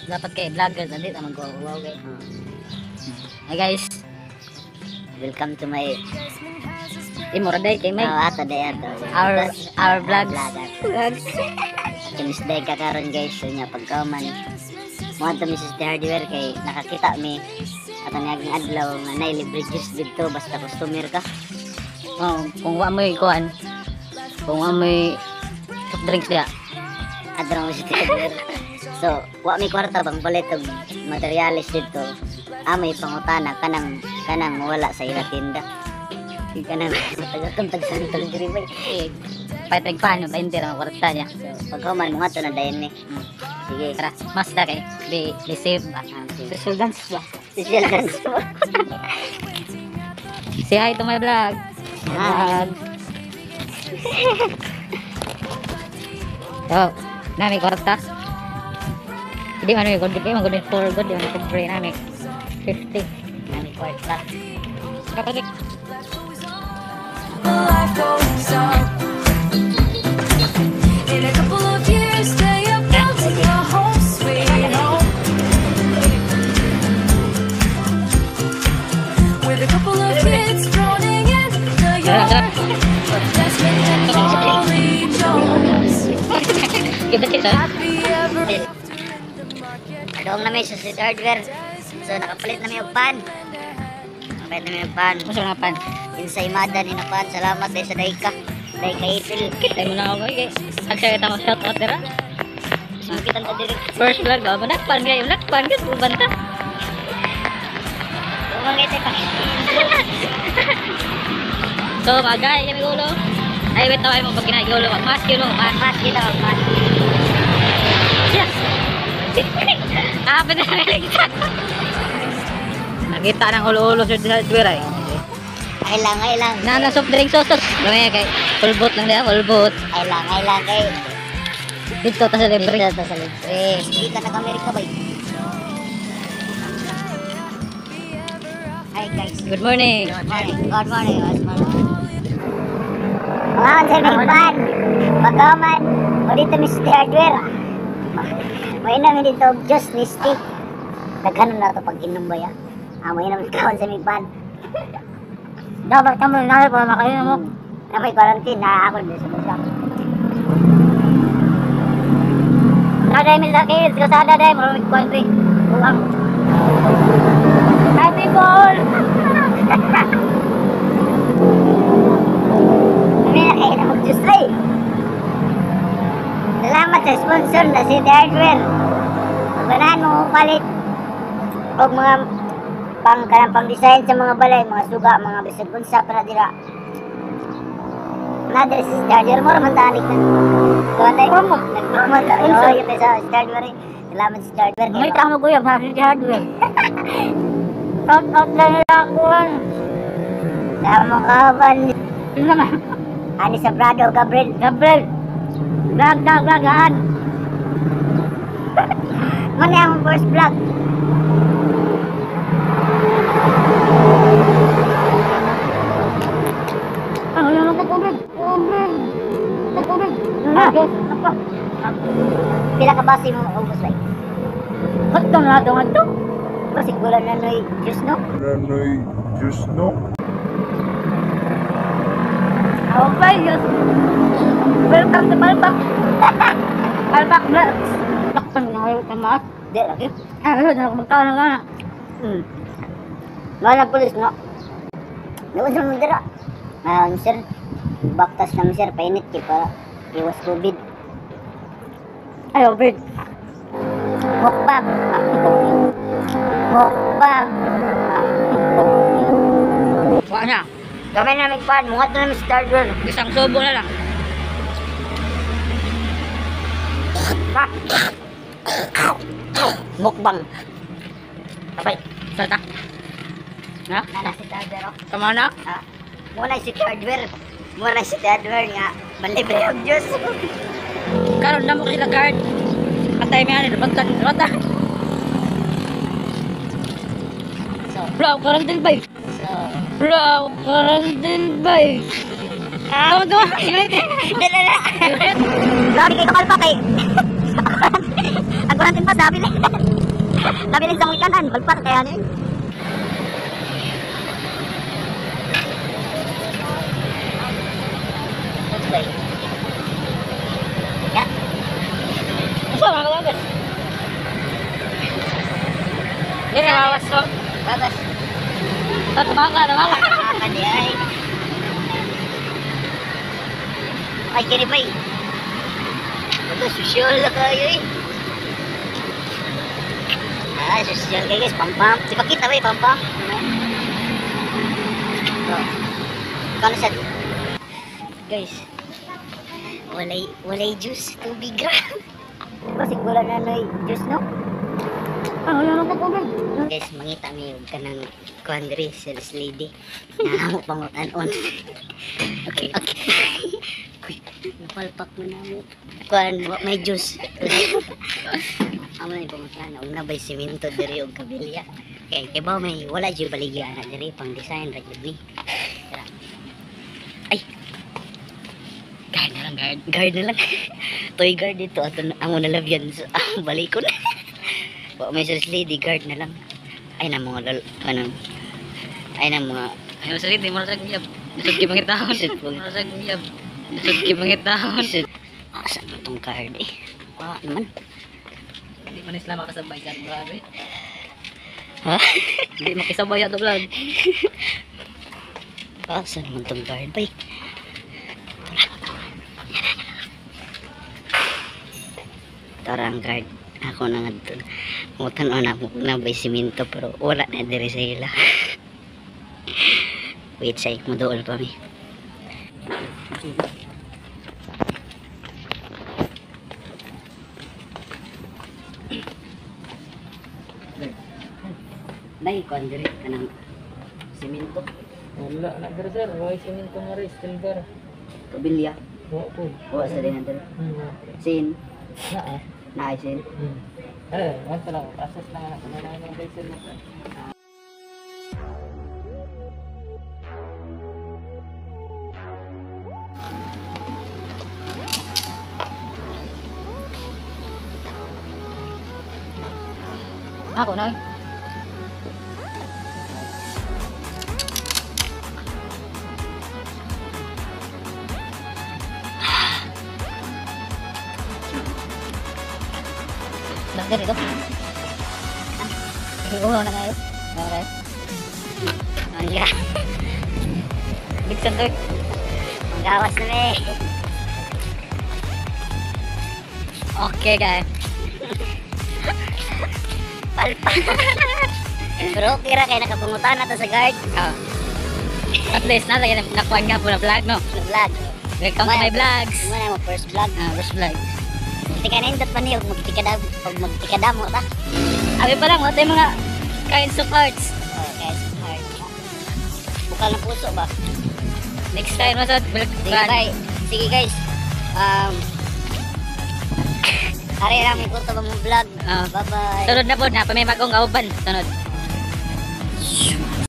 Dapat kay vlogger na dito mag-wow kay. Hi guys. Welcome to my Imo ra day kay may Oh, ato day ato. our vlogs. Vlogs. Tuesday ka karon guys, so nya pagkaman. Mo to Mrs. The Hardware kay nakakita mi ato niaging adlaw nga nay libre juice didto basta customer ka. Oh, kung wa mo'y kuan. Kung wa mo'y soft drinks diha. Adto mo sa Hardware. So, wa mi kwarta pang palit og materyales didto. Amoy pangutana kanang kanang wala sa ila tinda. Kanang taga tag santol diri bay. Eh, pahit nagpaano, 20 ra ang kwarta niya. So, pagkaman mo nga to na dayon ni. Sige. Tara, mas na kay be safe ba. Ah, sige. Social dance ba? Social dance mo. Say hi to my vlog. Hi. Vlog. So, nami kwarta. Hindi man may good, di man good for good, di man kumpre nami. 50. Nami kwarta. Kapatid. Life goes on. In a couple of years, they are building a home sweet home. With a couple of kids running in the yard. Desmond and Molly Jones. Happy ever after in the market. Adong na may sa City Hardware. So nakapalit na may og pan. Nakapalit na may og pan. Musa nga pan. Ensaymada ni na pan. Salamat dahil sa Dayka. Dayka Ipil. Kita mo na ako guys. Ang kita mo shout out dira. Sumkitan ta diri. First vlog daw, manakpan kayo, manakpan kayo, banta. Umangit pa. So, magay kami gulo. Ay, wait, tawag mo pag kinagigulo. Mag-mask yun, oh, mask. Mas kita mas. Yes! Kapit na namin. Nakita ng ulo-ulo sa hardware ay. Ay lang, ay lang. Na soft drink sauce. Gamay kay full boat lang niya, full boat. Ay lang kay. Dito ta sa libre. Dito ta sa libre. Hindi ka nag-Amerika ba? Hi guys. Good morning. Good morning. Good morning. Good morning. Mga sa may pan. Pagkaman, o dito Mr. Hardware. May namin dito og juice ni Steve. Daghanon na to pag inom ba ya? Ah, may namin kaon sa may pan. Dapat kamo na para makainom mo. Na may quarantine na ako dito sa bansa. Naday mi sa kids, kasada day mo mig kwan pre. Buang. Happy ball. May nakainom og juice ay. Salamat sa sponsor na si The Hardware. Ganahan mo palit og mga pang kanang pang design sa mga balay, mga suga, mga bisag unsa para dira. Na dira si The Hardware mo man tanik na. Tuwan tayo. Nag-promote ta. Oh, yun sa The Hardware. Salamat sa The Hardware. May tao ko yung sa The Hardware. Shout out lang nila ako. Tama ka ba? Yun naman. Ani sa Prado, Gabriel. Gabriel. Vlog na vlogaan. Muna ang first vlog. Ano yung nagtubig? Tubig. Tubig. Ah, guys. Apa? Pila ka basi mo maubos ba? Hotdog na ito nga ito. Kasi gula na noy juice no? Nanoy juice no? Okay, yes. Welcome to Palpak. Palpak Vlogs. Lakpan na kayo tamaas. Di lagi. Ah, ano na magkaon na nga. Wala pulis no. Naunsa mo dira. Ah, sir. Baktas lang sir, painit kay para iwas COVID. Ay, COVID. Mukbang. Mukbang. Wala na. Kami na may pan, mungat na namin sa hardware. Isang subo na lang. Ah. Mukbang. Kapay, salta. Na? Nana si hardware. Oh. Tama na? Ah, muna si hardware. Muna si hardware nga. Malibre og juice. Karon na mo sila guard. Atay mi ani bantag bata. So, Bro, quarantine bay. so, Bro, quarantine bay. Ah, tama. Dala na. Grabe kay kapal pa kay. Ang quarantine pa sabi na. Nabilin sa kanan, palpak kaya ni. Okay. Ya. Asa mga kalagas? Dire mawas ko. Babas. Sa tumaka, tumaka. Kadi ay. Ay, kini bay. Ito, sosyal na kayo eh. Ah, sosyal kayo guys. Pampam. Si Pakita bay, pampam. Oh. Kano sa... Guys. Walay juice. Tubig ra. Kasi wala na noy juice, no? Ah, wala na tubig. Guys, mangita mi og kanang kuan diri sales lady. Nahamo pangutan-on. Okay, okay. Uy, napalpak mo na mo. Kuan, wa may juice. Amo na pangutan og nabay simento diri og kabilya. Kay kay ba may wala jud baligya na diri pang design ra jud ni. Tara. Ay, Guard na lang, guard. Guard na lang. Toy guard dito ato amo na labyan sa balikon. Wa may sales lady, guard na lang. Ay na mga lol, ano. Ay na mga Ay, masalit, di mo na sa giyab. Lisod kay pangitahon. Lisod po. Mo na sa giyab. Lisod kay pangitahon. Asa na tong card eh? Wa naman. Di man sila makasabay sa vlog eh. Ha? Di makisabay ato vlog. Asa naman tong card bay? Tara ang card. Ako na nga to. Mutan na mo na bay simento pero wala na diri sa ila. Wait sa mo dool pa mi. Nay, kuan diri kanang simento, Wala na dere sir, wala siminto nga rin, silver. kabilya. Wa po. Wa sa din diri. Sin, Na ah. naay sin. Eh, wala lang, process lang na kung ano yung diesel mo. Ako na. Eh. Bakit dito? Oo, na kayo. Okay. Ang ga. Bigsan to eh. Ang gawas na me. Okay, guys. Palpa. Pero okay ra kay nakapangutan na to sa guard. Oh. At least, nasa yan, nakuha nga po na vlog, no? Na vlog. Welcome to my vlogs. Mo na mo first vlog. Ah, first vlog. Tika na indot pa niyo magtikadam og magtikadamo ta. Abi pa lang, wala tayong mga kinds of arts. Oh, guys, hard. Bukal ng puso ba? Next time, masad, vlog. Sige, bye. Sige guys. Ari ra mi kurto ba mo vlog. Ah. Bye-bye. Sunod na po na, pa may bagong kauban. Sunod.